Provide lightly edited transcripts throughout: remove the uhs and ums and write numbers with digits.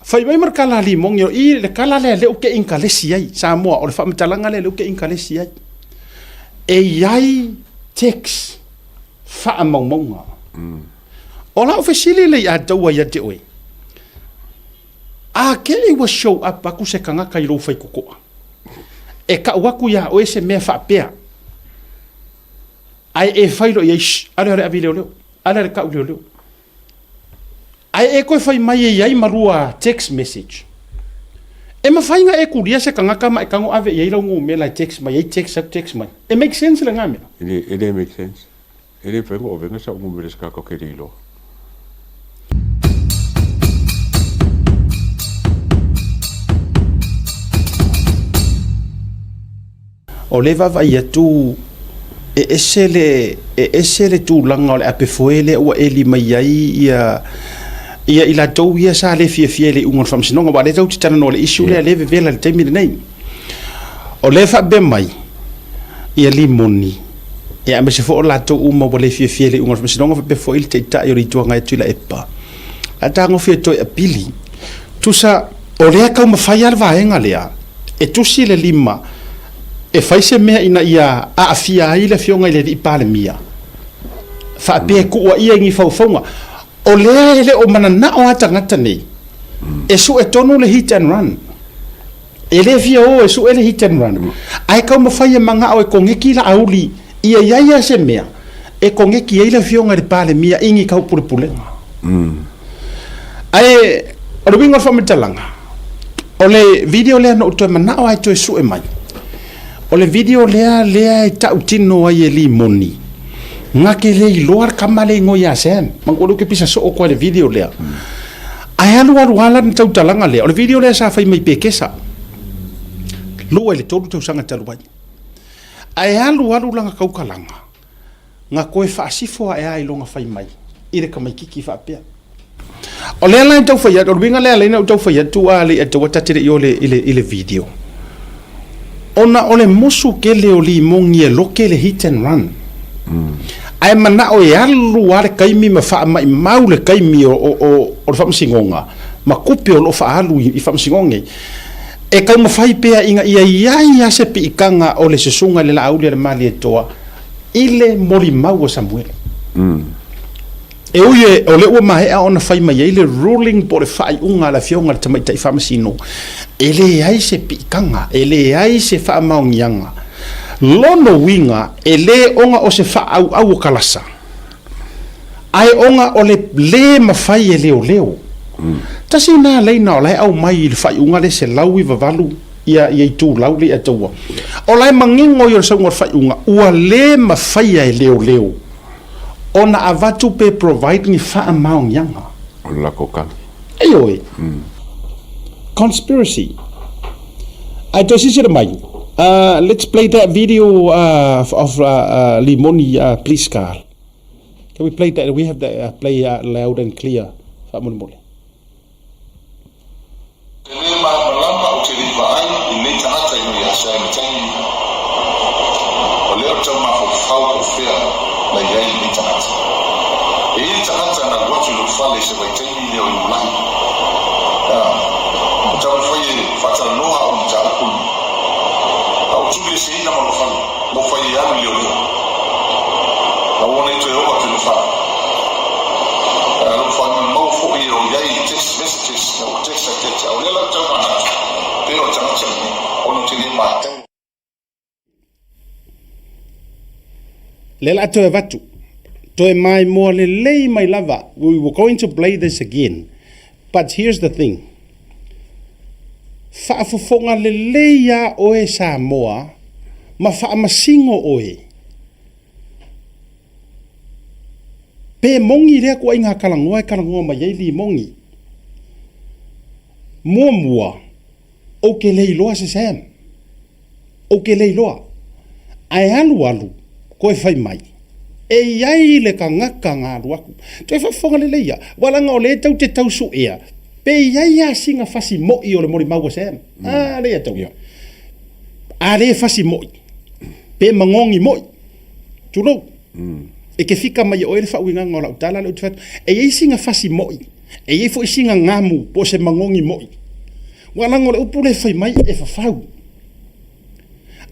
Fai mai ma le tala a Limogi, o i le tala lea lea ou te inkalesi ai, Samoa, o le faamatalaga lea lea ou te inkalesi ai. E i ai text faamaumauga. O lau fesili lea ia taua ia te oe, a te i ua show up atu se tagata i lou faitotoa, e tau atu ia oe se mea faapea, ae e fai loa i ai, shh, ale ale ave i leoleo, ale ale tau i leoleo. Ae e toe fai mai e i ai ma lua text message. E mafai na e kulia se tagata ma e tago ave i ai lau numera e text mai ai, text atu, text mai. E make sense lena mea? E le, e le make sense. E le mafai ona avega sau numera i se tagata ou te le iloa. O lea e vaavaai atu e ese le, e ese le tulaga o le apefoe lea ua eli mai ai ia ia i latou ia sa le fiafia i le iuga o le faamasinoga, aua o lea tatou te talanoa i le issue lea, lea e vevela i le taimi lenei. O lea e faapea mai ia Limoni, ia aemaise foi o latou uma ua le fiafia i le iuga o le faamasinoga, faapea foi le Taitai o le Itu Agai Tuilaepa, a tagofia e toe apili. Tusa, o lea e taumafai lava le vaega lea e tusi le lima e fai se mea ina ia aafia ai le Afioga i le Alii Palemia, faapea e tuuaia i ni faufauga. O lea e le o mananao lava tagata nei e sue tonu le hit and run. E le fia o e sue le hit and run, ae taumafai e manao e koneki Laauli ia i ai lava se mea e koneki ai le Afioga i le Palemia i ni taupulepulega. Ae o le uiga o le faamatalaga, o le video lea na ou toe manao lava e toe sue mai, o le video lea lea e tautino ai e Limoni, na te le iloa le tama lea e igoa ia Sam. Manatua lea ou te pisa soo atu ai i le video lea. Ae alu alu lava la le tautalaga lea, o le video lea sa fai mai Pekesa, 2 i le 3 tausaga talu ai. Ae alu alu lana tautalaga, na toe faasifo ae lava i lona fai mai i le tamaitiiti faapea. O lea la e tau fai atu, o le uiga lea na ou tau fai atu a le taua ta te le i o i le video. Ona o le musu tele o Limogi e loke le hit and run. Ae manao e alu lava le taimi ma faamaimau le taimi o le faamasinoga ma tupe o lo o faaalu i faamasinoga nei. E taumafai pea ina ia i ai lava se piitaga o le susuga i le Laauli a le Malietoa i le molimau a Samuele. E ui e, o lea ua maea ona fai mai ai le ruling po o le faaiuga a le Afioga i le Tamaitai Faamasino, e leai se piitaga, e leai se faamaoniaga. Lona uiga, e le ona o se faaauau o kalasa, ae ona o le lē mafai e leoleo. Tasi lena laina o la e aumai i le faaiuga lea 198 ia itulau lea i Ataua. O la e manino ia o le sauga o le faaiuga, ua lē mafaia e leoleo ona avatu pe provide ni faamaoniaga. O le latou tali. Ioe. Conspiracy. Ae toe silasila mai, let's play that video of Limoni please Carl. Can we play that? We have that play loud and clear. Faamolemole. E le malamalama ou te le i vaai i lenei tagata i nui aso e taimi iho. O lea ou tau mafaufau po o fea na i ai lenei tagata. E i ai tagata na alu atu i lou fale i se vaitaimi lea o Iulai. A, ua taumafai e faatalanoa au mataupu nei. A ua tuliaseina ma lou fale, ma ua fai e alu i leoleo. A ua nei toe oo atu i lou fale. A lou faamaumau foi e o i ai i text messages na ua text atu ia te au. O lea la ou tau manatu, pe o le tagata lenei, ona ou te le matau. Lea la toe avatu. Toe maimoa lelei mai lava. We were going to play this again. But here's the thing. Faafofoga lelei a oe Samoa ma faamasino oe. Pe moni lea kuaiga talanoa e talanoa mai ai Limoni. Muamua, ou te le iloa se Sam. Ou te le iloa. Ae alu alu, koe fai mai, e i ai le tagata na alu atu. Toe faafofoga lelei ia, aua leaga o lea e tou te tau suea, pe i ai lava sina fasi moi o le molimau a Sam. A lea tau. A le fasi moi, pe magogi moi. Tulou. E te fika mai e oe le faauigaga o lau tala lea ou te fai atu. E i ai sina fasi moi. E i ai foi sina gamu po o se magogi moʻi. Ua laga o le upu lea e fai mai e fafau.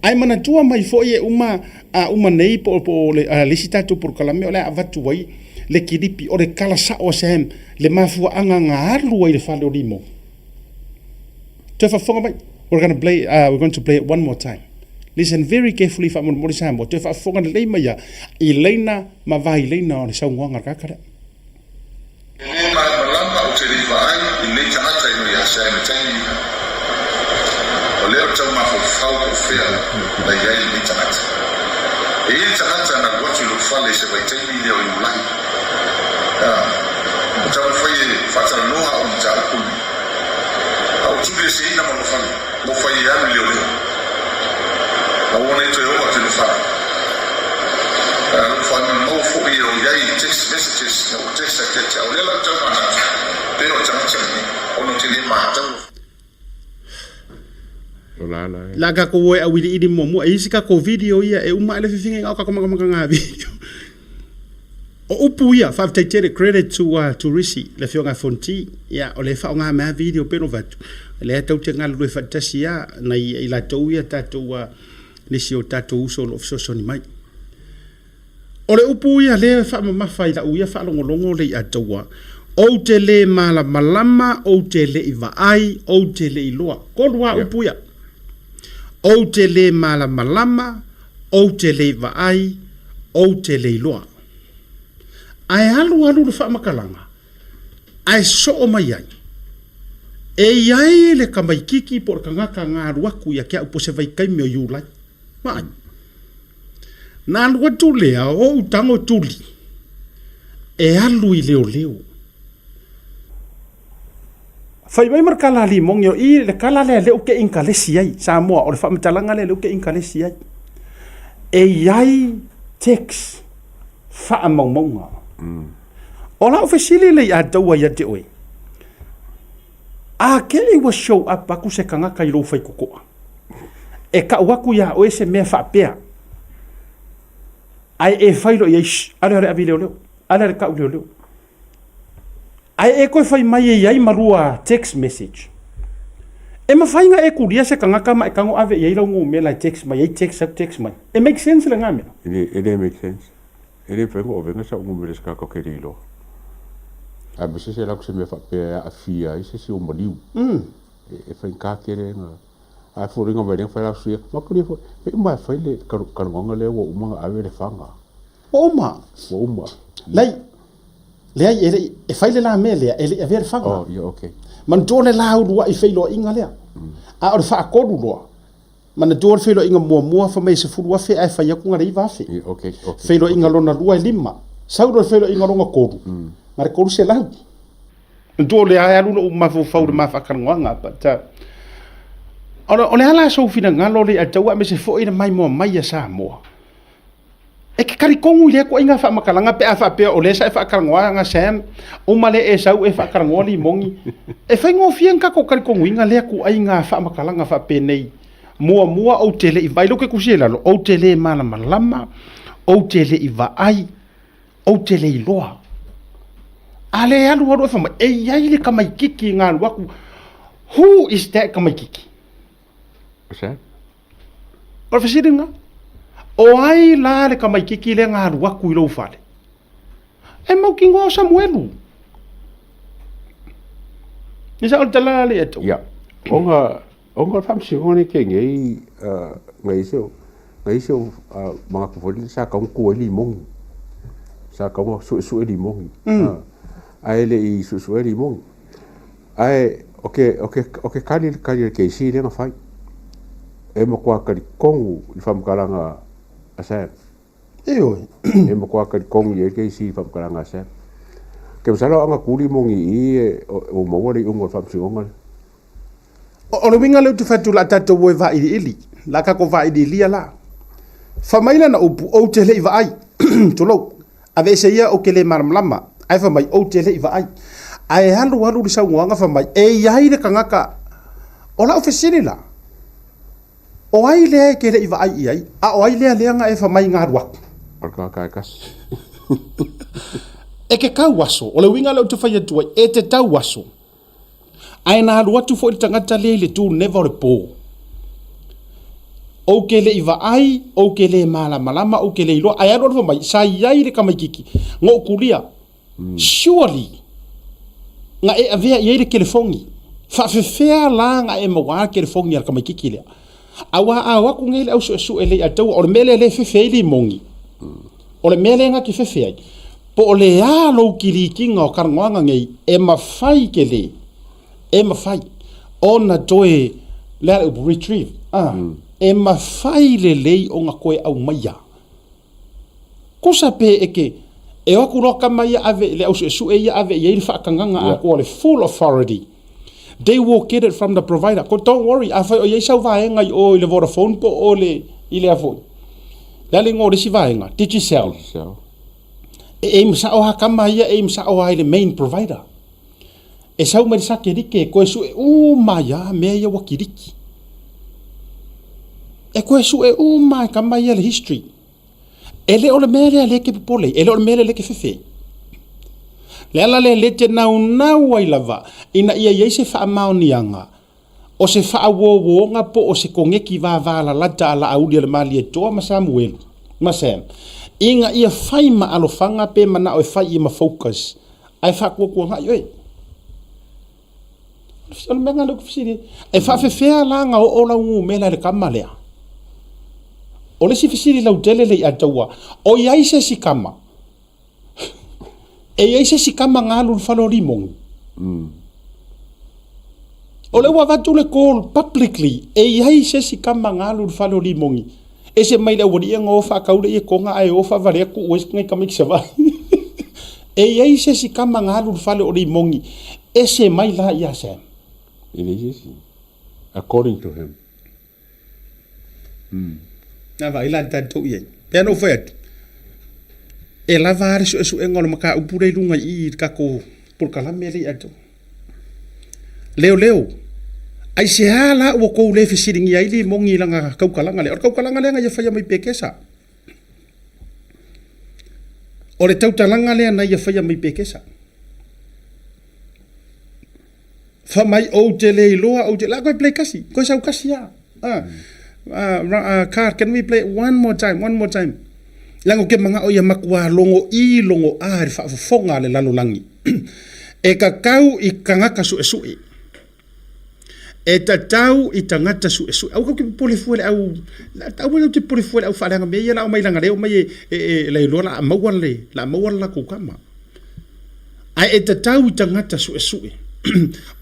Ae manatua mai foi e uma a uma nei po o le isi tatou polokalame o le a avatu ai le kilipi o le tala sao a Sam le mafuaaga na alu ai i le fale o Limo. Toe faafofoga mai. We're gonna play, we're going to play it one more time. Listen very carefully faamolemole Samoa. Toe faafofoga lelei mai ia i laina ma vailaina o le saunoaga a le tagata lea. E le malamalama ou te le i vaai i lenei tagata i ia Sam i taimi ia. O lea ou tau mafaufau po o fea na i ai lenei tagata. E i ai le tagata na alu atu i lou fale i se vaitaimi lea o Iulai. A, ua taumafai e faatalanoa au mataupu lenei. A ua tuliaseina ma lou fale, ua fai e alu i leoleo. A ua nei toe oo atu i lou fale. A lou faamaumau foi o i ai i text messages na ua text atu ia te au. O lea la ou tau manatu, pe o le tagata lenei, ona ou te le matau. La takou o e auiliili muamua e isi takou video ia e uma ae le fifiga o takou makamakaga video. O upu ia, faafetai tele, credit to, to Risi, le afioga a Fonti, ia, o lea e faaaoga mai lava video pei ona avatu, o lea tou te galulue faatasi lava, nai i latou ia tatou, nisi o tatou uso o lo o fesoasoani mai. O le upu ia lea e faamamafa i lau ia faalogologo le Iatua, Ou te le malamalama, ou te le i vaai, ou te le iloa. Tolu lava upu ia. Ou te le malamalama, ou te le i vaai, ou te le iloa. Ae alu alu le faamatalaga, ae soo mai ai. E i ai le tamaititi po o le tagata na alu atu ia te au po o se vaitaimi o Iulai. Vaai. Na alu atu lea o ou tago tuli e alu i leoleo. Fai mai ma le kala a Limogi o i le kala lea lea ou te inkalesi ai, Samoa, o le faamatalaga lea lea ou te inkalesi ai. E i ai text faamaumauga. O lau fesili lea ia te oe ia te oe, a kei ua show up atu se tagata i lou faitotoa, e tau atu iā oe se mea faapea, ae e fai loa i ai, shh, ale ale ave i leoleo, ale ale tau i leoleo. Ae e toe fai mai e i ai ma lua text message. E mafai ona e tulia se tagata ma e tago ave i ai lau numera e text mai ai, text atu, text mai. E make sense lena mea? E le, e le make sense. E le mafai ona avega sau numera i se tagata ou te le iloa. Aemaise se alu atu se mea faapea e aafia ai se isi o maliu. E faigata tele ona Ae foliga mai lea na fai la suia. Makulia foi. Pe uma e fai le kalongaga lea ua uma ona ave le faga. Ua uma. Ua uma. Leai. Leai e le i, e fai le la mea lea, e le i avea le faga. Oh, ia okay. Manatua le la uluai feiloaiga lea. A o le faatolu loa, manatua le feiloaiga muamua fai mai e 10,000 ae fai atu na le 9,000. Ia okay, okay. Feiloaiga lona lua e lima. Sau loa le feiloaiga lona tolu, na le 300. Manatua o lea e alu lou mafaufau i le ma faatalanoaga, but o le a la sou finagalo le Ataua aemaise foi le maimoa mai a Samoa? E te talitonu i lea ituaiga faamatalaga pe a faapea o lea sa e faatalanoa Sam, uma lea e sau e faatalanoa Limogi. E faigofie ona tatou talitonuina lea ituaiga faamatalaga faapenei. Muamua ou te le i vaai, lea ou te tusi ai i lalo, ou te le malamalama, ou te le i vaai, Ou te le iloa. A le alu alu e fai mai, e i ai le tamaititi na alu atu. Who is that tamaititi? What's that? O le fesili lena. O ai la le tamaititi lea na alu atu i lou fale? E mautinoa o Samuelu. I sa o le tala le atu. Ia. Ona Ona o le faamasinoga nei tei nei, nai isi o, nai isi o manatu foi lele sa tatau ona tu ai limogi. Sa tatau ona suesue limogi. Ae le i suesuea limogi. Ae o ke, o ke, o ke kali le kali a le KC lea na fai. E matua talitonu i le faamatalaga a Sam. Ioe. E matua talitonu i ai le KC i le faamatalaga a Sam. Ke masalo a na tu limogi i i, ua maua le iuga o le faamasinoga lea. O le uiga lea ou te fai atu o le a tatou o e vailiili, o le a tatou vailiilia la. Fai mai lana upu, ou te le i vaai, tulou, aveese ia ou te le malamalama, ae fai mai, ou te le i vaai. Ae alu alu le saunoaga fai mai, e i ai le tagata, o lau fesili la, o ai lea e te le i vaai i ai, a o ai lea lea na e fai mai na alu atu? O le tagata e tasi. E ke kau aso, o le uiga lea ou te fai atu ai, e te tau aso. Ae na alu atu foi le tagata lea i le tuneva o le po. Ou ke le i vaai, ou ke le malamalama, ou ke le iloa, ae alu alu fai mai, sa i ai le tamaititi, na ou kulia, surely, na e avea i ai le telefoni. Faafefea la na e maua le telefoni a le tamaititi lea? Aua a o atu nei le au suesue le Ataua, o le mea lea lea e fefe ai limoni, o le mea lea na te fefe ai, po o le a lou kilikiga o talanoaga nei, e mafai ke le, e mafai ona toe, le a le upu, retrieve, ah, e mafai lelei ona toe aumaia. Tusa pe e ke, e o atu loa tama ia ave, le au suesue ia ave i ai le faatagaga atoa, le full authority. They will get it from the provider. Ko don't worry, afai o i ai sau vaega i o i le Vodafone po o le, i le a foi. Le a le igoa o le isi vaega? Digicel. Digicel. E aim sao lava tama ia, e aim sao lava i le main provider. E sau mai le satelite e toe sue uma ai lava mea ia ua kiliki. E toe sue uma e tama ia le history. E le o le mea lea lea e te popole ai, e le o le mea lea lea e te fefe ai. Le ala lea lea e te naunau ai lava ina ia i ai se faamaoniaga o se faauouoga po o se koneki vavalalata a Laauli a le Malietoa ma Samuelu ma Sam ina ia fai ma alofaga pe manao e fai ia ma focus ae faatuatuagai oe. O le mea lena lea ou te fesili ai. E faafefea la ona oo lau numera i le tama lea? O le isi fesili lautele lea i Ataua, o i ai se isi tama? E i ai se isi tama na alu i le fale o Limoni? O lea ua avatu le call publicly, e i ai se isi tama na alu i le fale o Limoni? Ese mai le aualii ona o faatau lea i Toga ae o faavalea tuu ai nai tamaiti Savaii. E i ai se isi tama na alu i le fale o Limoni, ese mai la ia Sam? E leai se isi. According to him. Na vaai la le tatou i ai. Pei ona ou fai atu, e lava lava le suesuega o le mataupu lea i luga i i i le tatou polokalame lea i Ato. Leoleo, aisea la ua tou le fesiligia ai Limoni i lana tautalaga lea? O le tautalaga lea na ia faia mai Pekesa. O le tautalaga lea na ia faia mai Pekesa. Fai mai ou te le iloa, ou te... La koe play kasi, koe sau kasi a. Ah, ah, Carl, can we play one more time, one more time? Leaga ou te manao ia matua logo i logo a i le faafofoga a le lalolagi. E tatau i tagata suesue. E tatau i tagata suesue. Aua tou te popole fua i le au, aua tou te popole fua i le au faaleaga mea ia la omai leaga lea omai e, e, e lailoa la a maua le, la a maua le latou tama. Ae e tatau i tagata suesue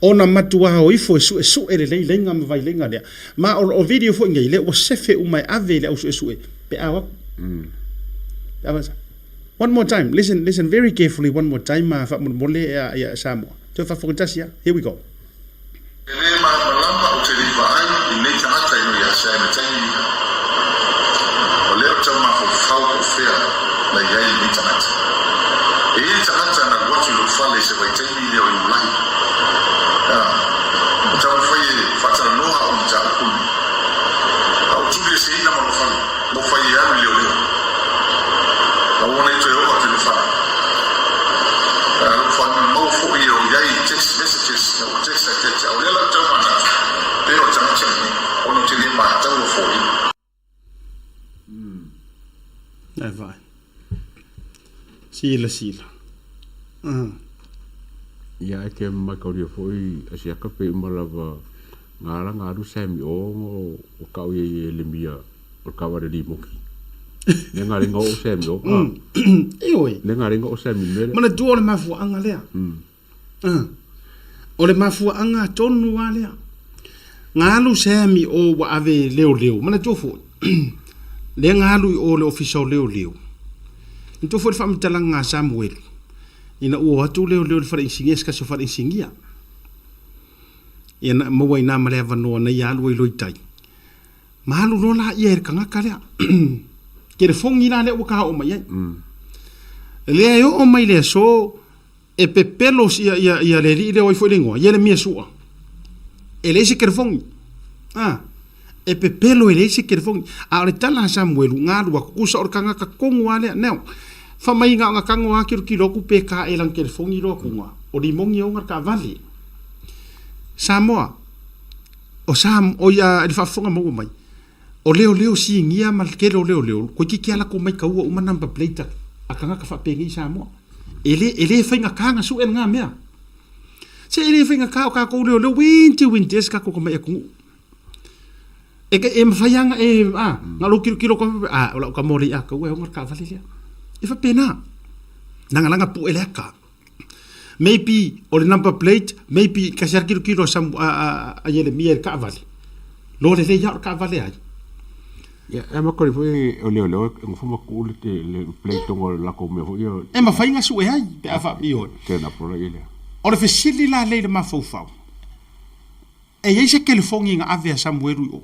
ona matuā o ifo e suesue lelei leiga ma vaileiga lea. Ma o o video foi nei, lea ua sefe uma e ave i le au suesue pe a o atu. Pe a One more time, listen, listen very carefully one more time, ma faamolemole ia Samoa. Toe faafofoga tasi lava. Here we go. E le malamalama ou te le i vaai i nei tagata i ia Sam e taimi iha. O lea ou tau mafaufau po o fea na i ai lenei tagata. E i ai le tagata na alu atu i lou fale i se vaitaimi lea o Iulai. A, ua taumafai e faatalanoa au i mataupu nei. A ua tulieseina ma lou fale, ma ua fai e alu i leoleo. A ua ona i toe oo atu i lou fale. A, lou faamaumau foi o i ai i text messages na ua text atu ia te au. O lea la ou tau manatu, pe o le tagata lenei, ona ou te le mataua foliga. Ai vai. Silasila. Ia ae ke mataulia foi a siaka pe uma lava nga ala nga alu Sammy o o kau ia i Elemia o le kau a le limoki. Le nga lenga o Sammy o. Ioe. Le nga lenga o Sammy mele. Manatua o le mafuaaga lea. O le mafuaaga tonu lava lea. Na alu Sam i o ua ave leoleo, manatua foi, lea na alu i o i le Ofisa o Leoleo. Manatua foi le faamatalaga a Samuelu, ina ua o atu leoleo i le fale inisinia, se tasi o fale inisinia. Ia na maua ai i ina ma le avanoa na ia alu ai loa i tai. Ma alu loa laia i le tagata lea. Telefoni la lea ua ta oo mai ai. Lea e oo mai le aso, E pepelo ia, ia, ia le alii lea o ai foi le igoa, Ieremia Sua. E leai se telefoni. A, e pepelo e leai se telefoni. A o le tala a Samuelu, na alu atu, tusa o le tagata tonu lava lea. Now, Fa mai nga nga kango a kilokilo aku pe ka e lang kelefongi loa kuga o limogi e oga le taavale. Samoa, o Sa o ia i le faafofoga maua mai, o leoleo sigia ma le tele o leoleo, toeitiiti lava latou mai taua uma number plate a a tagata faapenei i Samoa. E le e le faigata ona sue lena mea. Se e le faigata o tatou leoleo uiti uiti ese tatou tamai atunuu. E e mafai lava ona e a, na o lou tilotilo atu lava a, o lau tama o le i'a taua e ona le taavale lea. E faapena. Lagalaga pue le ata. Maybe o le number plate, maybe tasi lava le tilotilo a Samu, a, a, a Ieremia i le taavale. Loa lelei lava o le taavale a ai. Ia, e makori foi o leoleo e nofo ma tuu le, le plate ona o le latou mea foi ia. E mafai ona sue ai pe a faa, ioe. Turn up loa lea. O le fesili la lea i le mafaufau, E i ai se telefoni na ave a Samuelu i o.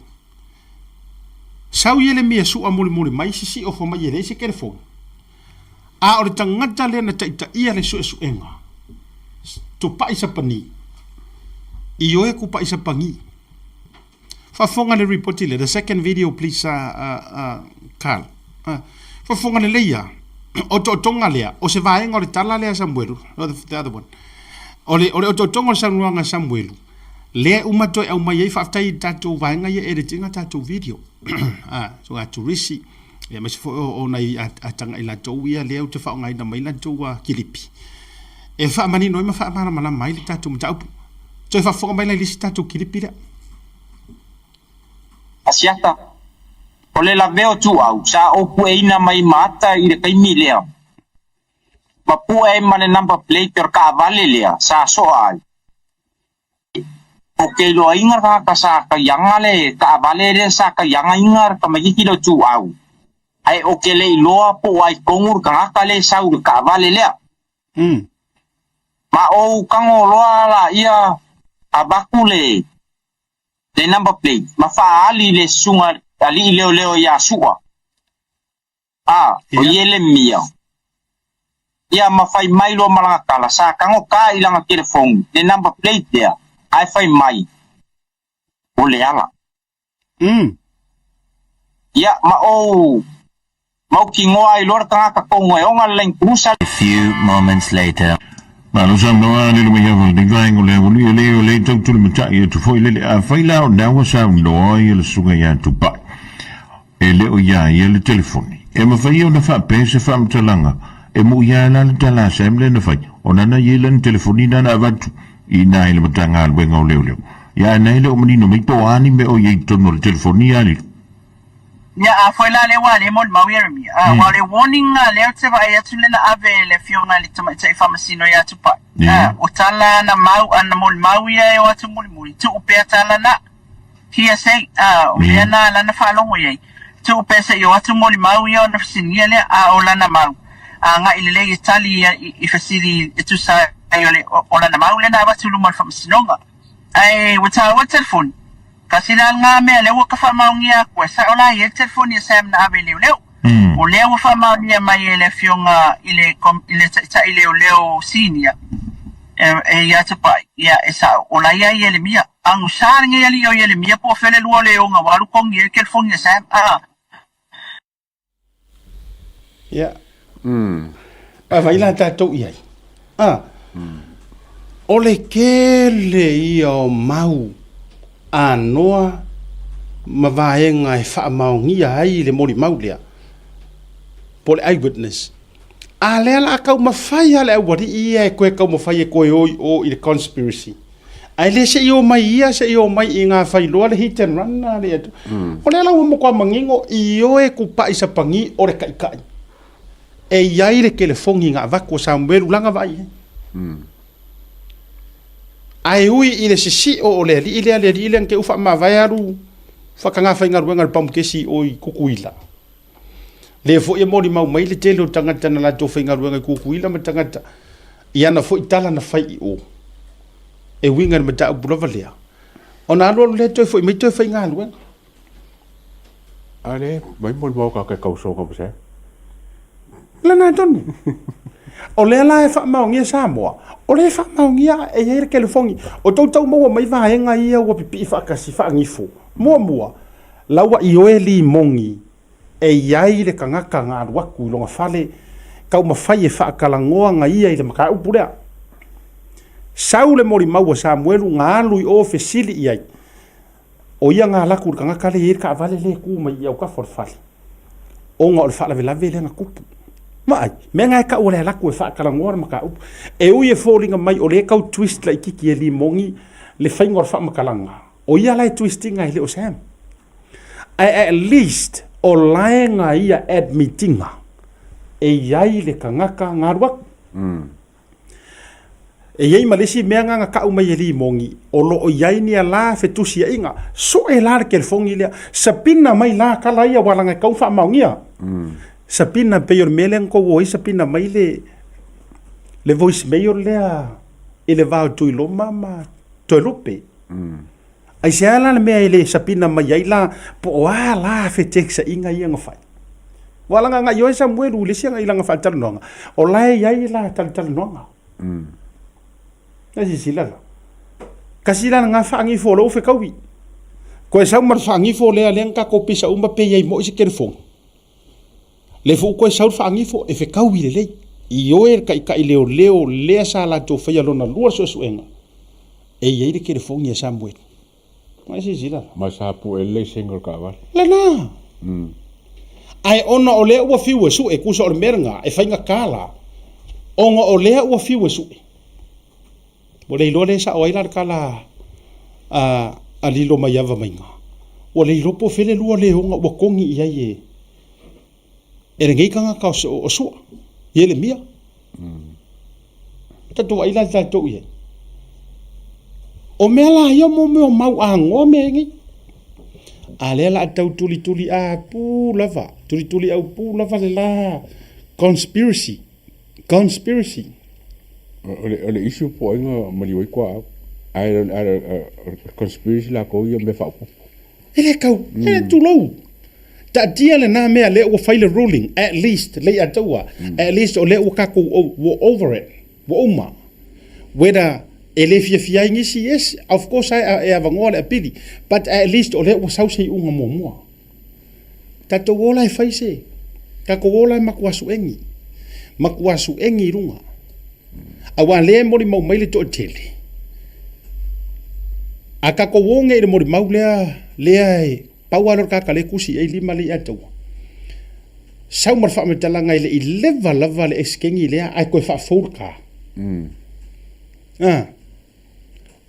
Sau Ielemia sua mulimuli mai sisi ofo mai e leai se telefoni. A o le tagata lea na taitaia le suesuega, tupai sapani, ioe kupai sapani. Faafofoga le ripoti lea, the second video please Carl. Faafofoga lelei lava, o otootoga lea, o se vaega o le tala lea a Samuelu, the other one. O le otootoga o le saunoaga a Samuelu, Lea uma toe aumai ai faafetai i tatou vaega ia edit ina tatou video a so a turisi ia aemaise foi o nai ataga i latou ia lea ou te faaaogaina mai latou kilipi e faamanino ai ma faamalamalama ai le tatou mataupu. Toe faafofoga mai la i le isi tatou kilipi lea. Asiata, O le lavea o Tuuau sa ou pueina mai ma ata i le taimi lea ma pue ai ma le number plate o le taavale lea sa soa ai. O ke iloaina le tagata sa kaiaga le taavale lea sa kaiagaina le tamaititi lea o Tuuau, ae o ke le iloa po o ai tonu le tagata lea e sau i le taavale lea. Ma ou tago loa laia avatu le le number plate ma faaali i le susuga alii leoleo ia Su'a. A, o Ielemia. Ia ma fai mai loa ma lana tala, sa tago ka i lana telefoni le number plate lea, ae fai mai, O le ala. Ia, ma ou mautinoa ai loa le tagata tonu e ona le Land Cruiser. A few moments later. Malo saunoa lilo mai ava lenei vaega o le aoali e le o le tau tulimatai atu foi lele. Afai la o na ua saunoa ia le susuga ia Tupai e le o iā ia le telefoni, e mafai ia ona faapea se faamatalaga e muia la le tala a Sam lea na fai, ona na i ai lana telefoni na na avatu i ina i le Matagaluega o Leoleo. Ia ae na e le o manino mai po o a ni mea o i ai i totonu o le telefoni ia lilo. Ia, afai la lea ua le molimau Ieremia, a, aua o le warning a lea ou te vaai atu lea na ave e le afioga i le tamaitai faamasino ia Tupai, a, o tala na mau, a na molimau ia e o atu mulimuli, tuu pea tala na, hearsay, a, o mea na lana faalogo i ai, tuu pea se i o atu molimau ia ona fesiligia lea, a o lana mau, agai lelei e tali ia i fesili e tusa ai o le, o lana mau lea na avatu i luma o le faamasinoga. Ae ua taua le telefoni. Kasi la lena mea lea ua ka faamaonia aku e sao la i ai le telefoni a Sam na ave i leoleo. O lea ua faamaonia mai e le afioga i le i le taitai leoleo senior e ia Tupai, ia e sao, o la ia Ielemia. Agusa lenei alii o Ielemia po o fea le lua o le oga ua alu kogi ai le telefoni a Sam. A. Ia. Vaavaai la tatou i ai. A. O le tele ia o mau anoa ma vaega e faamaonia ai le molimau lea, po o le eye witness. A lea o le a taumafai lava le aualii ia e toe taumafai e toe o i o i le conspiracy. Ae le se i o mai ia, se i o mai i ngā whailoa le hit and run nā le atu. O lea la ua matua manino ioe kupaʻi sapagi o le taʻitaʻi. E i ai le telefoni na avatu o Samuelu lana vaai i ai. Ae ui i le sisiʻo o le alii lea, le alii lea na te u faamavae alu whakangā whaigaluega le pamukesi o i Kukuila. Lea foi e molimau mai le tele o tagata na latou faigaluega i Kukuila ma tagata i ana foi tala na fai i o. E uiga i le mataupu lava lea, ona alualu lea toe foi mai toe faigaluega. A le mai molimau ka ke kausoga ma se. Lena tonu. O lea la e faamaonia Samoa, o lea e faamaonia e i ai le telefoni. O tou tau maua mai vaega ia ua pipii faatasi faagifo. Muamua, la ua ioe limoni e i ai le tagata na alu atu i lona fale taumafai e faatalanoa na ia i le mataupu lea. Sau le molimau a Samuelu na alu i o fesili i ai, o ia na alu atu i le tagata lea e i ai le taavale lea e tu mai i autafa o le fale, ona o le faalavelave lea na tupu. Vaai, mea na e tau o le alu atu e faatalanoa le mataupu. E ui e foliga mai o lea e tau twist laitiiti e Limoni le faiga o le faamatalaga, o ia la e twist ina e le o Sam. Ae at least o lae na ia admit ina e i ai le tagata na alu atu. E i ai ma le isi mea na na tau mai e Limoni, o lo o i ai ni ala fetusiaiga. Sue la le telefoni lea, sapina mai la tala ia aua leaga e tatau ona faamaonia. Sapina pei o le mea lea na tou o ai sapina mai le le voice mail lea i le va o Tuiloma ma Toelupe. Aisea la le mea e le sapina mai ai la po o a la feteksaiga ia na fai? Ua laga agai oe Samuelu i le isi agai lana faatalanoaga, o la e i ai la talatalanoaga. Na silasila la. Kasi la lena faagifo o lou fetaui. Koe sau ma le faagifo lea lea na tatou pisa uma pe i ai moi se telefoni. Le foi koe sau le faagifo e fetaui lelei. Ioe le taitai leoleo lea sa latou faia lona lua suesuega e i ai le telefoni a Samuelu. Mai silasila la. Ma sa pue le laisene o le taavale. Lena. Ae ona o lea ua fiu e sue, tusa o le mea lena, e faigata la, ona o lea ua fiu e sue. Ua le iloa lea e sao ai la le tala a, a lilo mai ava maiga. Ua le iloa po o fea le lua leoga ua togi i ai e, e lenei tagata o Sua, Ielemia. Tatou vaai la i tatou i ai. O mea la ia mo mea o mau agoa mea nei. A lea la tau tulituli a pu lava, tulituli au pu lava le la conspiracy, conspiracy. O le issue po o ai na maliu ai koa au. Ae o le conspiracy lakou ia mea faaopoopo. E le tau, e tulou. Taatia lena mea lea ua fai le ruling, at least, lei ataua, at least o lea ua tatou, ua over it, ua uma. Whether e le fiafia ai nisi, yes, of course e avanoa le apili, but at least o lea ua sau se iuga muamua. Tatou o la e fai se, tatou o la e matua suegi, matua suegi i luga. Aua lea e molimau mai le toatele, a tatou o nei i le molimau lea, lea e pau lava lea o le tagata lea e tusi i ai lima lea ia te au, sau ma le faamatalaga e le i leva lava le esekeni lea ae toe faafou le ka.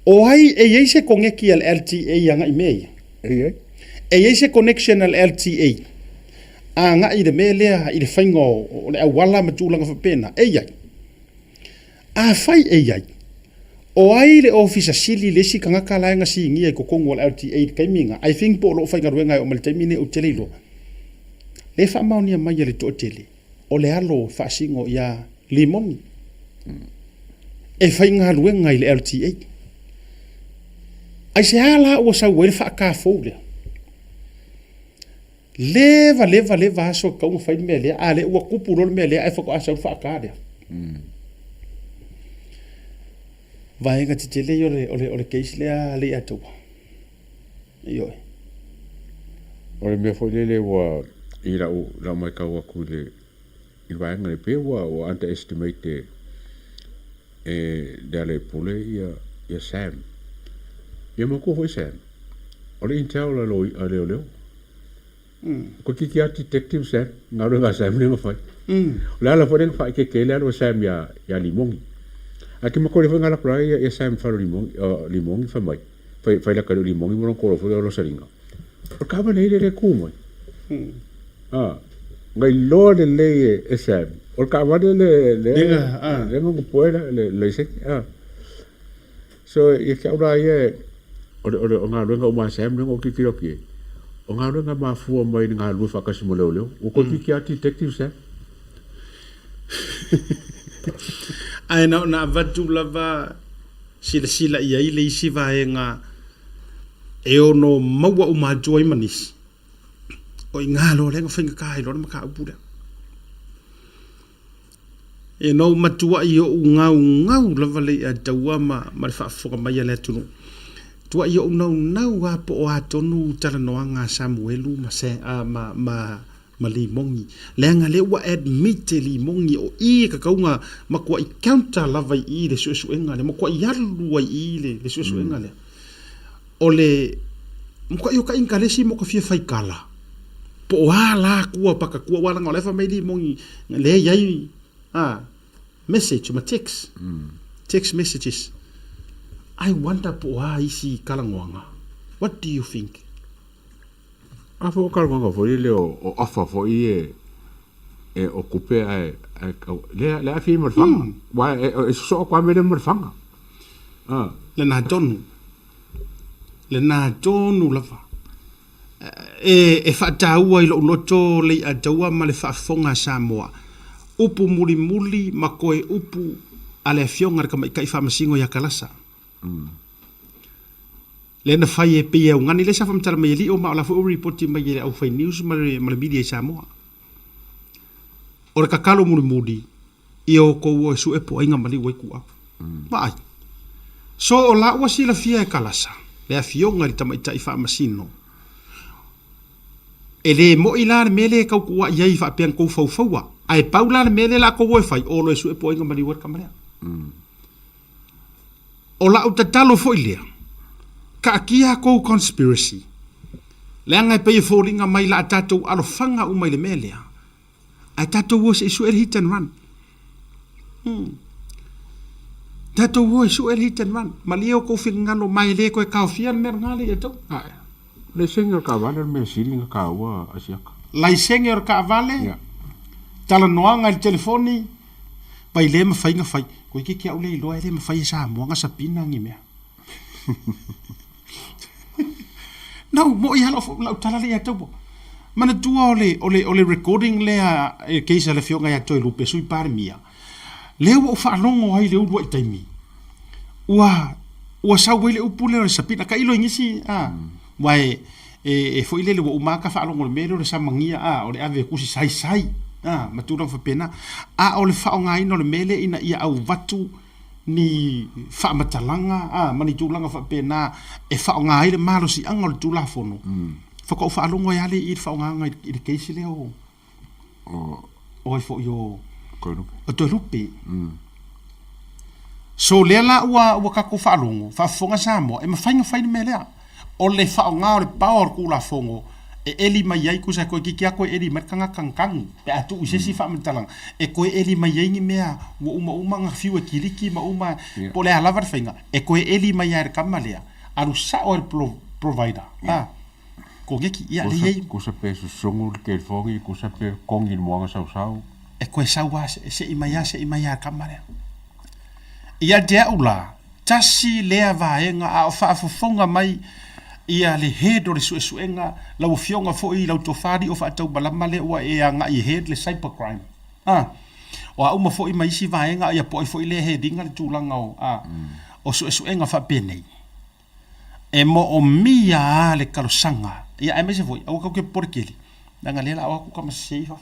O ai e i ai se koneki a le LTA agai i mea ia? E i ai. E i ai se connection a le LTA agai i le mea lea i le faiga o le auala ma tulaga faapena? E i ai. Afai e i ai, o ai le Ofisa Sili le isi tagata la e na sinia i totonu o le LTA i le taimi lena? I think po o lo o faigaluega e oo mai le taimi lenei ou te le iloa. Lea e faamaonia mai e le toatele. o le alo faasino ia Limoni e faigaluega i le LTA. Aisea la ua sau ai le faatafou lea? Leva, leva, leva aso e tatau ona fai le mea lea, a lea ua tupu loa le mea lea ae faatoa sau le faata lea. Vaega tetele ia o le case lea a Leiataua. Ioe. O le mea foi lele ua i lau lau matau atu i le i le vaega lea, pei ua ua underestimate e e Lealailepule ia ia Sam. Ia manatua foi Sam, o le intel a loi a leoleo. Ko titi a detective Sam, galuega a Sam lea na fai. O le ala foi lea na faaeteete ai le alu a Sam ia ia Limogi. Ae ke matou le foi na alu atu la ia Sam i fale o Limogi, Limogi fai mai. Fai fai laka le limogi mo lona kolo foi lea o Losalina. O le taavale ai lea le tu mai. A, ngai loa lelei e, e Sam. O le taavale le le le nga poe le le laisene. A. So ia te au la ia o le o le o galuega uma a Sam lea na ou tilotilo atu i ai. O galuega e mafua mai i le galulue faatasi ma leoleo. Ua toeitiiti lava detective Sam. Ae na ona avatu lava Silasila i ai le isi vaega e ono maua uma atu ai ma nisi, o i ina loa lea na faigata ai loa le mataupu lea. E na ou matuai ou gaugau lava le i'a taua ma, ma le faafofoga mai a le atunuu. Tuai ou naunau lava po o a tonu talanoaga a Samuelu ma, ma, ma ma Limogi. Leaga lea ua admit e Limogi o i e kakauga matuai counter lava i i le suesuega lea, matuai alu ai i i le suesuega lea. O le matuai o ka inkalesi mo ka fia faikala po o a la kua pakatua aua leaga o la e fai mai Limogi lea e i ai a message ma text, text messages. I wonder po o a isi talanoaga. What do you think? A foi o talanoaga foi lele o afa foi e e o kupe ae ae lea lea afi ma le faga. Wa e sosoo atu lava mea lea ma le faga. A. Lena tonu. Lena tonu lava. E e faataua i lou loto le i'a taua ma le faafofoga a Samoa. Upu mulimuli ma koe upu a le Afioga i le Tamaitai Faamasino ia Kalasa. Lea na fai e pei e augani lea sa faamatala mai e Lio ma o la foi ua ripoti mai e le aufai news ma le ma le media i Samoa. O le tatalo mulimuli ia outou o e sue po o aiga maliu ai kuau. Vaai. So o la ua silafia e Kalasa le afioga i le tamaitai faamasino. E le moi la le mea lea e tau tuuai ai faapea na tou faufaua. Ae pau la le mea lea la tou o e fai, o loa e sue po o aiga maliu ai le tama lea. O lau tatalo foi lea, taatia a tou conspiracy, leaga e pei e foliga mai la tatou alofaga uma i le mea lea, ae tatou o se i sue le hit and run. Hmm. Tatou o e sue le hit and run. Malie o kou finagalo mai e le koe kaofia le mea lena le ia tou. Ae. Laisene o le kaavale o le mea sili na taua a siaka. Laisene o le kaavale, yeah. Talanoaga i le telefoni, Pai le mafai na fai. Toeitiiti au le iloa e le mafai e Samoa na sapina ni mea. No, moʻi lava lau, lau tala lea ia te au. Manatua o le, o le, o le recording lea e case a le afioga ia Toelupe, Sui Palemia, lea ua ou faalogo ai i le uluai taimi, ua, ua sau ai le upu lea o le sapina. Tailo i nisi, a, aua e, e, e foi lele ua uma lava ta faalogo i le mea lea o le samagia, a, o le ave e tusi saisai, a, ma tulaga faapena. A o le faaaogaina o le mea lea ina ia auvatu ni faamatalaga, a, ma ni tulaga faapena e faaaoga ai le malosiaga o le Tulafono, faatoa ou faalogo ai lava lea i le faaaogaina i le case lea o, o ai foi o Toelupe. O Toelupe. Mm. So lea la ua ua tatou faalogo, faafofoga Samoa, e mafai ona fai le mea lea. O le faaaoga o le power o le Tulafono e eli mai ai, tusa e toeitiiti lava toe eli mai le tagata na tanu pe a tuu i se isi faamatalaga, e toe eli mai ai ni mea ua uma uma ona fiu e kiliki ma uma, po o le a lava le faiga, e toe eli mai lava e le tama lea, alu sao lava i le provider. Yeah. Koneki, ia, lea i ai. Kusa pe susungu le telefoni, kusa pe kongi le moana sausau. E koe sau lava, se'i mai lava, se'i mai lava le tama lea. Ia te au la, tasi lea vaega a o faafofoga mai ia le head o le suesuega, lau afioga foi lau tofa alii o faataumalama lea ua e agai e head le cyber crime. A, o a uma foi ma isi vaega, ia po o ai foi lea e head ina le tulaga o, a, o suesuega faapenei. E moomia a le talosaga, ia aemaise foi aua tatou te popole tele, leaga lea la a o atu tama sese i fafo.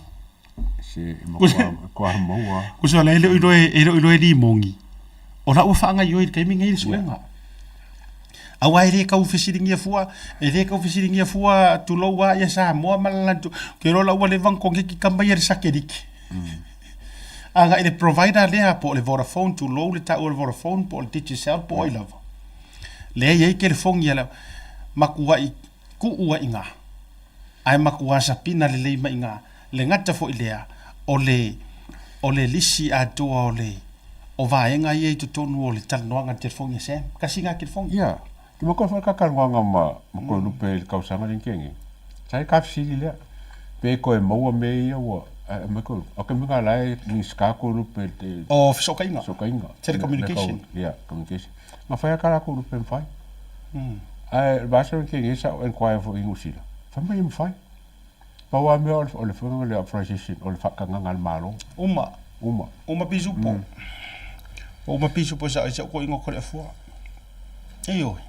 Se e matua matua maua. Kusa la e le o iloa e le o iloa e limogi, o la ua faagaoioi i le taimi lenei le suega. Aua e le tau fesiligia fua, e le tau fesiligia fua tulou lava ia Samoa ma le latou, ou te iloa la ua leva ona koneti tama ia i le satelite. Agai i le provider lea po o le Vodafone, tulou le taua o le Vodafone po o le Digicel po o ai lava. Lea e i ai telefoni a le matuai tuu ai i ina, ae matua sapina lelei mai i ina. Le gata foi lea, o le, o le lisi atoa o le, o vaega ia i totonu o le talanoaga i le telefoni a Sam. Tasi lena telefoni. Ia, te matua foi ka talanoaga ma, ma Toelupe i le tausaga lea na tea nei. Sa i ka fesili lea, pe toe maua mea ia ua, ae aumai Toelupe. O taimi lena la e Minisita Toelupe i le. O fesootaiga. Fesootaiga. Telecommunication. Ia, communication. Na fai a ka latou lupe mafai. Ae le vasa lenei nei sa ou enquire foi i Niu Sila, fai mai e mafai. Pau lava mea o le faiga o le authorization o le faatagaga a le Malo. Uma. Uma. Uma pisupo. Uma pisupo sa ai ko ingo ko le afua. Ioe.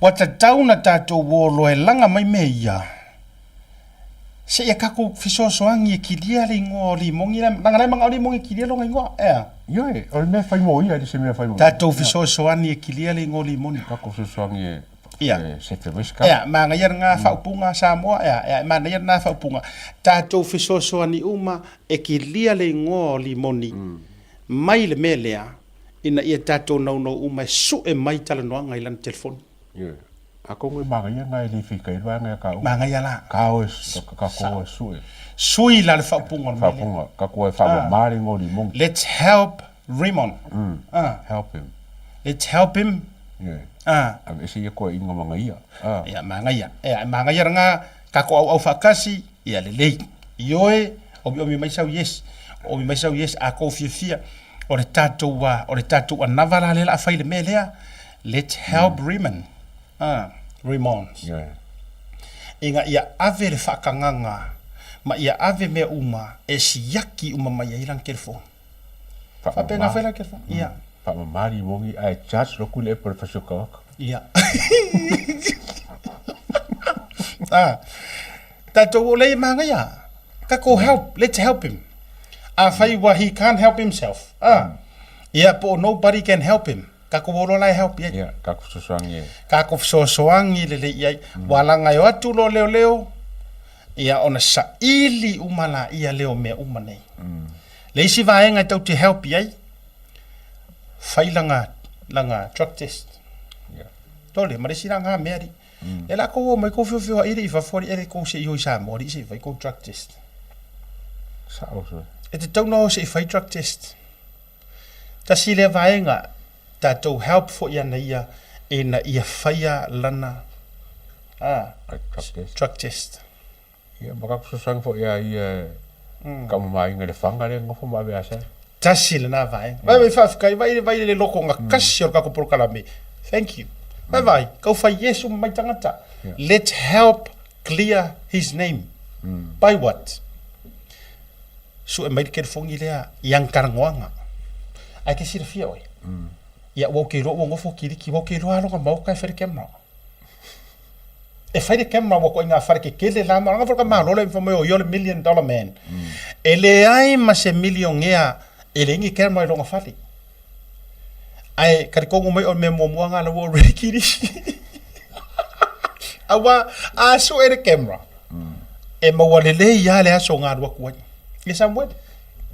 Ua tatau na tatou o loa e laga mai mea ia, seia tatou fesoasoani e kilia le igoa o Limogi la, leaga la e manao Limogi e kilia lona igoa, ea? Ioe, o le mea e fai mo ia, e le se mea e fai mo ia. Tatou fesoasoani e kilia le igoa o Limogi. Tatou fesoasoani e. Ia. E sefe mai se kama. Ea, manaia lena faaupuga Samoa, ea, ea, e manaia lena faaupuga. Tatou fesoasoani uma e kilia le igoa o Limoni mai le mea lea, ina ia tatou naunau uma e sue mai talanoaga i lana telefoni. Ioe. Atonu e manaia lena e le fika ai le vaega ia taua. Manaia la. Ka o e, ka ko e sue. Sui la le faaupuga o le mea lea. Faaupuga, ka ko e faamama le igoa o Limoni. Let's help Raymond. Help him. Let's help him. Ioe. Ah. Aveese ia koeaiga manaia. Ia, manaia. Ia, e manaia lena tatou auau faatasi, ia lelei. Ioe, omiomi mai sau yes. Omi mai sau yes, a kou fiafia, o le tatou, o le tatou anava la lea o le a fai i le mea lea. Let's help Raymond. Ah, Raymond. Ioe. Ina ia ave le faatagaga ma ia ave mea uma e siaki uma mai ai lana telefoni. Faapena foi la ke fa. Ia. Faamama limogi ae charge loku le app o le fasiokawaka. Ia. Ah. Tatou o lea e manaia. Tatou help, let's help him. Afai ua he can't help himself. Ah. Ia po o nobody can help him. Tatou o loa la e help i ai. Ia, tatou fesoasoani e. Tatou fesoasoani lelei i ai. Ua laga e o atu loa leoleo, ia ona saili uma laia lea o mea uma nei. Le isi vaega e tou te help i ai, fai lana, lana drug test. Yeah. Tole, ma le isi la ngā mea ri. E la kou o mai kou whiowhioa i i fafo ari, e le kou se i hoi Samoa ri se i fai kou drug test. Sao so. E te tau na o se i fai drug test. Tasi lea vaega, tatou help foi ana ia ina ia faia lana ah, Drug test. drug test. Ia, ma ka fesoasoani foi ia ia ka mamaina i le faga lea e nofo ma ave asa. Tasi lena vaega. Vai vai faafetai, vai vai le loko ga kasi o le tatou polokalame. Thank you. Vai vai, kau fai Iesu ma mai tagata. Let's help clear his name. By what? Sue mai le telefoni lea i ana talanoaga. Ae te silafia oe. Ia ua ou te iloa ua nofo kiliki, ua ou te iloa lava lona maota e fai le camera. E fai le camera ua koʻi ngā fale kekele la ma langa ka malo le fai mai o ia o le million dollar man. E leai ma se milionea e leai ni camera i lona fale. Ae talitonu mai o le mea muamua lena la ua already kilisi. Aua a sue le camera e maua lelei lava le aso na alu atu ai. Ia Samuel.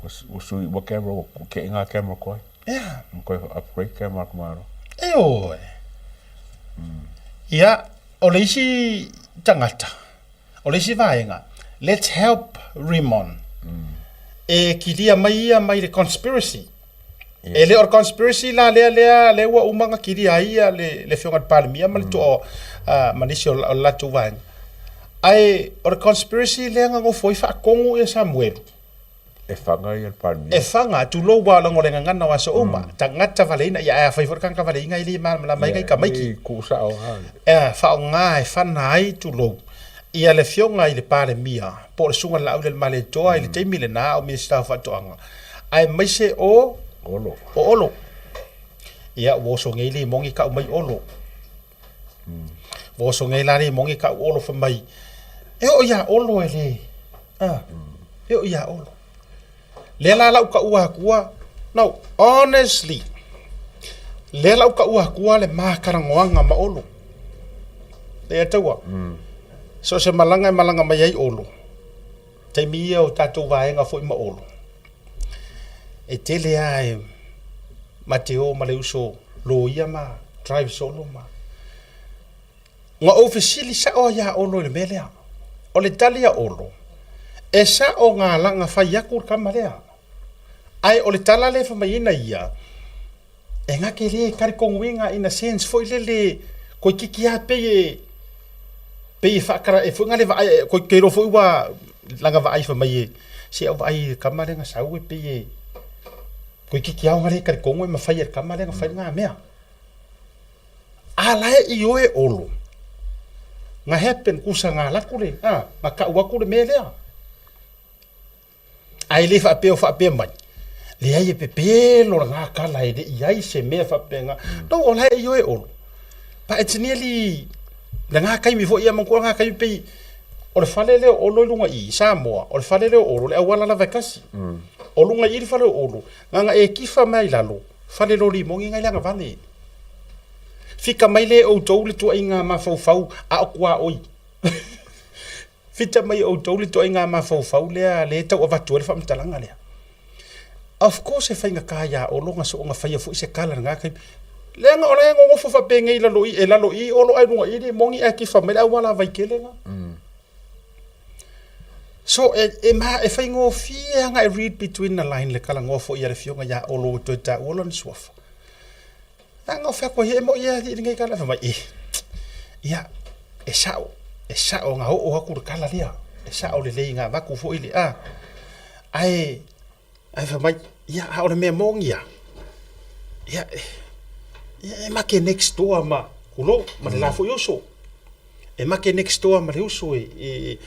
Ua sui ua camera ua keʻe ngā camera koe. Yeah. Koe upgrade camera ka malo. Ioe. Ia, o le isi tagata, o le isi vaega, let's help Rimon. E kilia mai ia mai le conspiracy. E le o le conspiracy la lea lea lea ua uma ona kilia ai ia le le afioga i le Palemia ma le toa ma nisi o le latou vaega. Ae o le conspiracy lea na nofo ai faatonu ia Samuelu. E whanga ia le Palemia. E whanga, tulou ua leaga o le gagana o aso uma, tagata valeina, ia ae afai foi le tagata valeina e le malamalama ai tamaiti. Ia, e tuu sao lava. Ea, faaaoga e fana ai, tulou, ia le afioga i le Palemia, po o le Susuga i le Laaulialemalietoa i le taimi lena a o Minisita o Faatoaga, aemaise o Olo. O Olo. Ia, ua oso nei le moni kau mai Olo. Ua oso nei la le moni kau Olo fai mai, e oo iā Olo e le, a, e oo iā Olo. Lea la lau taua atua, no, honestly, lea lau taua atua le ma talanoaga ma Olo. Lea taua, so o se malaga e malaga mai ai Olo, taimi ia o tatou vaega foi ma Olo, e tele lava e ma te o ma le uso loia ma drive solo ma. Na ou fesili sao ai ia Olo i le mea lea. O le tali a Olo, e sao ngā langa fai aku le tama lea. Ae o le tala lea e fai mai ai na ia, e ngake le kari koguiga in a sense foi lele koikiki lava pei e pei e faakara e foi ngale vaai e koi ke iloa foi ua langa vaai fai mai e se au vaai i le tama lea na sau e pei e koikiki lava ngale kari kogu e mafai e le tama lea na fai ngā mea. A la e ioe Olo, nga happen kusa nga laku le, a, nga kau aku le mea lea. Ae le faapea o faapea mai, leai e pepelo lena tala e le i ai se mea faapena. No, o la e ioe Olo. But it's nearly, lena taimi foi ia manatua lena taimi pei, o le fale lea o Olo i luga i i Samoa, o le fale lea o Olo, le auala lava e tasi. O luga i i le fale o Olo, na ona e tifa mai lalo, fale loli moni ngai le agavale. Fika mai lea e outou le tuuaiga mafaufau a o kuaoi. Fita mai e outou le tuuaiga mafaufau lea lea e tau avatu ai le faamatalaga lea. Of course e faigata ia Olo na soona faia foi se tala i lena taimi. Leaga o la e nonofo faapenei i lalo i, e lalo i Olo ae luga i Limoni ae tifa mai le auala Vaitele lena. So e, e, ma, e faigofie lava ona e read between the line le talanoa foi a le afioga ia Olo ua toe taua lona suafa. Leaga o fai atu ai, e moi e alii lenei tala, fai mai, e, ia, e sao, e sao na oo atu le tala lea, e sao lelei na avatu foi le, a, ae, ae fai mai, ia, a o le mea moni lava, ia, e, e make next door ma, tulou, ma le la foi uso. E make next door ma le uso e, e,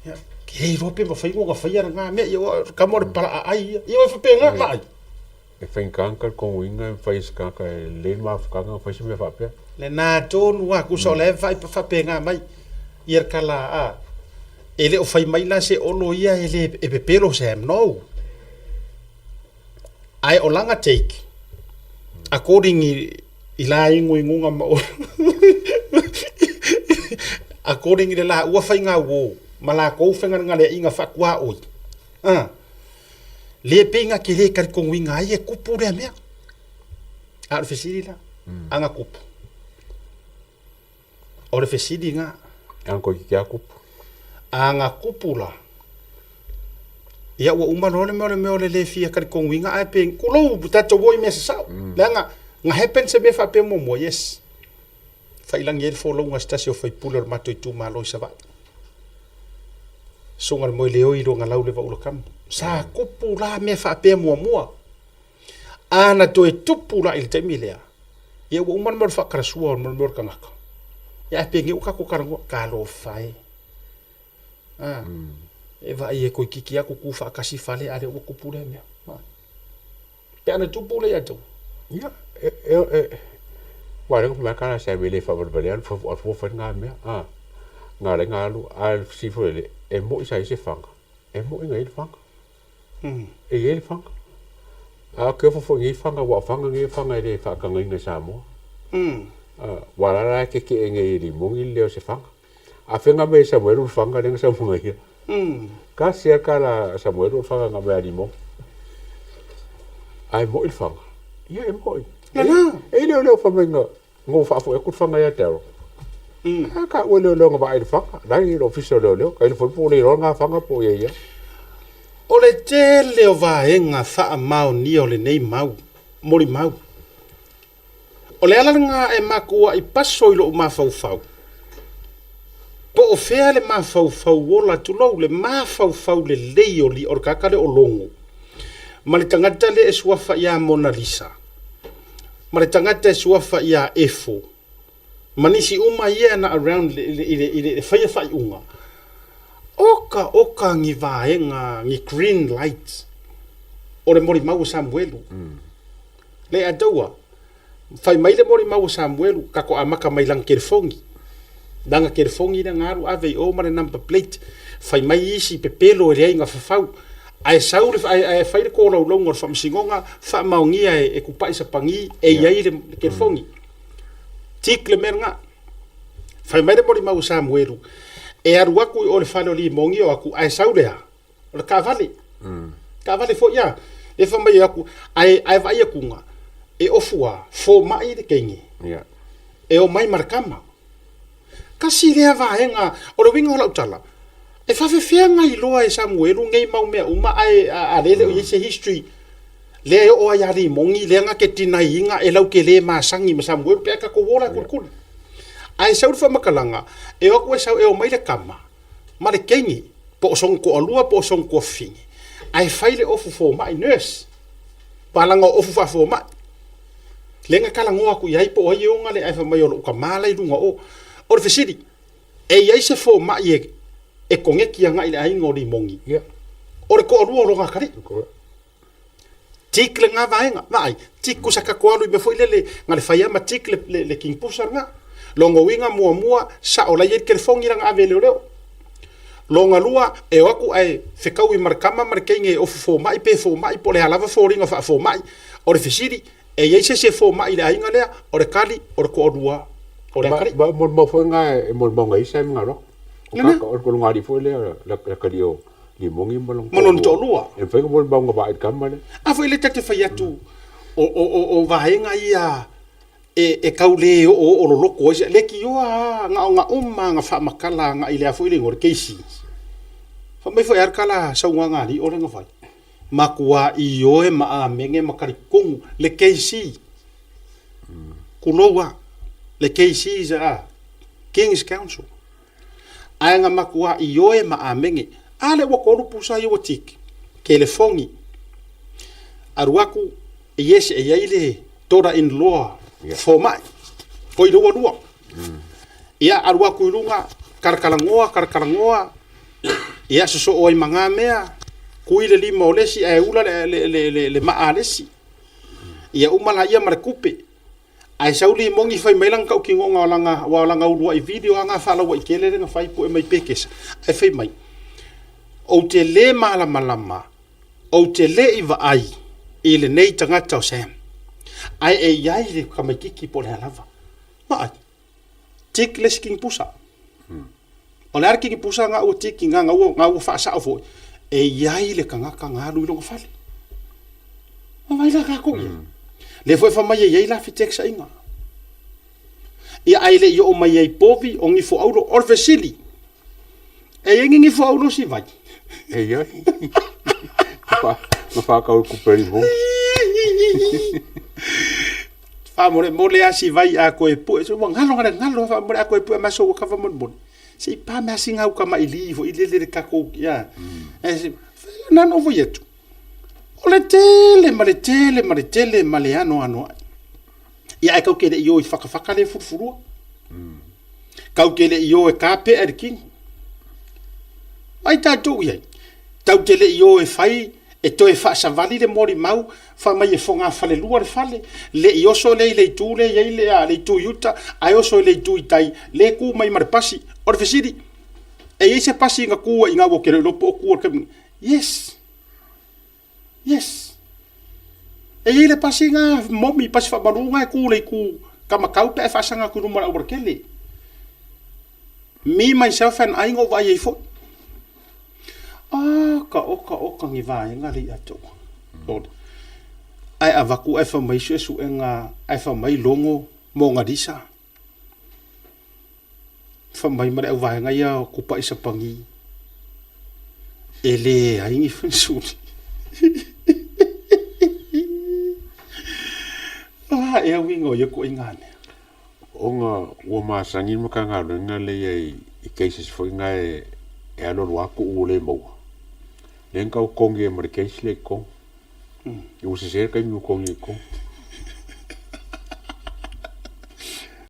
ia, ke le iloa pe mafai ona faia lena mea, ia, kama o le palaaai ia, ia, e faapena, vaai. E faigata le tonuina e mafai e se tagata e lelei le mafutaga ona fai se mea faapea. Lena tonu lava, tusa o la e vaai faapena mai ia le tala a, e le o fai mai la se Olo ia e le e pepelo Sam, no. Ae o lana take, according i, i la iguiguga ma Olo, according i le laua faiga uo ma lakou faigalegaleaiga faatuaoi, a. Le pei na te le talitonuina ai e tupu lea mea. A o le fesili la, a na tupu? O le fesili na. A koe ki a tupu. A na tupu la, ia ua uma loa le mea o le mea o le le fia talitonuina ae pe, tulou, tatou o i mea sasao. Leaga, na happen se mea faapea muamua, yes. Faiilagi ai le folauga a se tasi o faipule o le matou itumalo i Savaii. Susuga le Moeleoi i Luagalau le Vaulakamu. Sa tupu la mea faapea muamua. A na toe tupu la i le taimi lea, ia ua uma le mea o le faatalasua o le mea o le tagata. Ia ae penei ua tatou talanoa, talofa e. A, e vaai e toeitiiti lava tutu faatasi fale a o lea ua tupu lea mea. Pe ana tupu lea ia te oe. Ia, e, e, e, ua lea mai kala sa vele fa vale vale fa fa fa nga mea. Ah. Nga le nga alu a si fo le e mo isa ise fanga. E mo inga ile fanga. E i le fanga. A ke fo fo ngi fanga wa fanga ngi fanga ile fa kanga inga Samoa. Ah, wa la la ke ke ngi li mo ngi le o se fanga. A fenga me Samuel ul fanga lenga sa munga ia. Ka sia ka la Samuel ul fanga nga me alimo. Ai mo il fanga. Ia e mo. Lana. E leo leo fa menga ngo fa fo e ku fanga ia tero. A ka ue leo leo nga va il fanga. La i lo fiso leo leo. Ka il fo po le ro nga fanga po ia ia. O le tele o vaega faamaonia o lenei mau, molimau. O le ala lena e makuaʻi paso i loʻu mafaufau. Po o fea le mafaufau ola, tulou, le mafaufau lelei o li, o le tagata lea o Logo, ma le tagata lea e suafa iā Mona Lisa, ma le tagata e suafa iā Efo, ma nisi uma ia na around i le, i le, i le faia faaiuga. Oka, oka ni vaega, ni green light o le molimau o Samuelu. Le ataua, fai mai le molimau o Samuelu, ka ko amaka mai lana telefoni. Lana telefoni lea na alu ave i o ma le number plate. Fai mai isi pepelo e leai na fafau. Ae sau le, ae, ae fai le kolaulauga o le faamasinoga, faamaonia e, e kupaʻi sapagi e i ai le telefoni. Tik le mea lena. Fai mai le molimau o Samuelu, e alu atu i o le fale o Limoni o atu, ae sau le a? O le taavale. Taavale foi a. E fai mai aku, ae, ae vaai atu nga, e ofu a, fomai le teine. Yeah. E omai ma le tama. Kasi lea vaega, o le uiga o lau tala, e faafefea nga iloa e Samuelu nei mau mea uma ae a, a lele o i ai se history lea e oo ai ia Limoni lea nga te tinaiina e lau te le masani ma Samuelu pe a tatou ola e kulikuli. Ae sau le faamatalaga, e o atu e sau e omai le tama, ma le teine, po o sona toalua po o sona tuafafine, ae fai le ofu fomai, nurse, palaga o ofu faafomai. Lea na talanoa atu i ai po o ai e ona le ae fai mai o lou tama la i luga o. O le fesili, e i ai se fomai e, e koneti agai i le aiga o Limoni? Yeah. O le toalua o lona atalii. Tik lena vaega, vaai, tik kusa ka ko alu i mea foi lele, na le fai a ma tik le, le, le king pusa lena. Longa uiga muamua, sao la i ai le telefogi lana ave e leoleo. Longa lua, e o atu ae fekaui ma le tama ma le teine e ofu fomai pe fomai po o le a lava foliga faafomai. O le fesili, E i ai se isi e fomai i le aiga lea, o le kali, o le toalua, o le atalii. Ma molimau foi lena e molimau nai isi aiga loa. O lona alii foi lea, le atalii o Limogi ma lona toalua. E mafai ona molimau na vaai i le tama lea. A foi lea ta te fai atu, o vaega ia e tau le oooo loloto ai se leitioa lava na ona uma lava na faamatala agai i le a foi le igoa o le Casey. Fai mai foi lava le tala saunoaga a alii o lea na fai, matua ioe ma amene ma talitonu le Casey, tulou lava, le Casey is a King's Counsel. Ae na matua ioe ma amene. A lea ua tolu pusa ia ua tiki, telefoni, alu atu, Yes, e i ai le daughter in law fomai, ko i lua lua. Ia, alu atu i luga, talatalanoa, talatalanoa, ia, sosoo ai ma na mea, kui le lima o le isi ae ula le maa a le isi. Ia uma laia ma le tupe. Ae sau limoni fai mai lana tautinoga o lana, aua o lana uluai video lava na faalauaitele lea na fai pue mai pekesa, ae fai mai, Ou te le malamalama Ou te le i vaai i lenei tagata o Sam, ae e i ai le tamaititi po o le a lava. Vaai, tick le isi kinipusa. O le a le kinipusa na ua tick ina na ua, na ua faasao foi, e i ai le tagata na alu i lona fale. Vaai la tatou i ai. Lea foi e fai mai e i ai la feteksaiga. Ia ae le i oo mai ai povi o nifo auro. O le fesili, E i ai ni nifo auro si vai? E i ai. Na whakau i kupe rimu. Faamolemole a si vai a koe pue. So, ua galo gale galo faamolemole a koe pue ma so ua kava molemole. Se i pa mea singa uka mai li fo i lele le kako ia. E se na no foi atu. O le tele ma le tele ma le tele ma le ano ano ai. Ia ai kau ke le i o i whakawhaka le furufurua. Kau te le i o e kapea i le kino. Ai tatou i ai. Tau te le i o e fai, e toe faasavali le molimau, fai mai e fogafalelua le fale, le i oso lea i le itu lea e i ai le, le itu i uta, ae oso i le itu i tai, lea e tu mai ma le pasi. O le fesili, e i ai se pasi na tu ai i ina ua ou te le o iloa po o tu i le taimi nei? Yes. Yes. E i ai le pasi na momi, pasi faamalu na e tu i le itu Kamakau pe a e faasaga atu i luma o le aualatele. Me, myself and I na ou vaai ai foi. Oka, oka, oka ni vaega le ia te au. Lord. Ae avatu ae fai mai suesuega, ae fai mai logo Mona Lisa. Fai mai ma le auvaega ia o Kupaʻi Sapagi, e leai ni fansuli. Ah, e uiga o ia ituaiga mea. Ona ua masani le Matagaluega lea i cases foi na e alualu lava tuu le maua. Lea na tau togi ai ma le case lea i totonu. Ua sese le taimi ua togi ai i totonu.